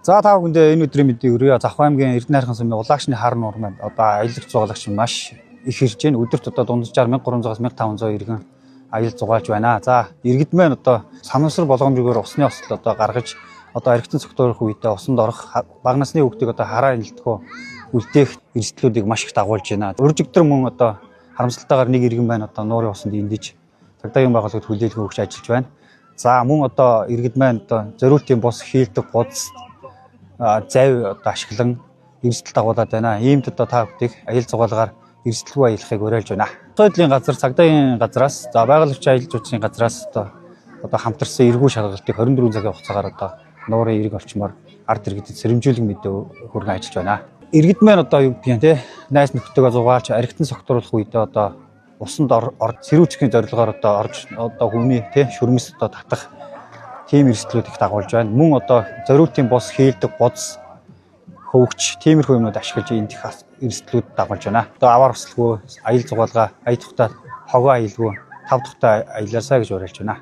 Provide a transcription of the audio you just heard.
За, та бүхэндээ энэ өдрийн мэндийг хүргье. Завх аймгийн Эрдэнэ хайрхан сумын Улаагчны хар нуур маань одоо аялагч зугаалагч маш их ирж байна. Өдөрт одоо дунджаар 1300-аас 1500 иргэн аял зугаалж байна. За, иргэд маань одоо санамсар болгоомжгүйгээр усны осол одоо гаргаж, одоо архитан цогтөөрөх үедээ усанд орох, бага насны хүүхдийг одоо хараа энэлтгөө үлдээх эрсдлүүдийг маш их дагуулж байна. Уржигдар мөн одоо харамсалтайгаар нэг иргэн маань одоо нуурын усанд эндэж цагдаагийн байгууллагад хүлээлгэн өгч ажиллаж байна. За, мөн одоо иргэд маань одоо зориултын бус, хийлдэг гудас, зав одоо ашиглан эрсдэл дагуулад байна. Иймд одоо та бүдийг аял зугаалгаар эрсдэлгүй аялахыг уриалж байна. Соёлын газар, цагдаагийн газраас, за, байгаль орчин аялал жуулчлалын газраас одоо хамтарсан эргүү шалгалтыг 24 цагийн хугацаагаар одоо нуурын эрг орчмоор ард иргэдэд сэрэмжүүлэн мэдээ хүргэн ажиллаж байна. Иргэд маань одоо юу гэдгийг те найз нөхдөйгөө зугаалж архитан согтруулах үедээ одоо усанд сэрүүцхийн зорилгоор одоо орж, одоо хүмүүний те шүрмэс одоо татах тийм эрсдлүүд их дагуулж байна. Мөн одоо зориултын бус, хийлдэг гудас, хөвгч, тиймэрхүү юмнууд ашиглаж энд их эрсдлүүд дагуулж байна. Одоо аваар туслгүй аял зугаалгаа, ая тухтай хогоо аялгүй, тав тухтай аялаасаа гэж уриалж байна.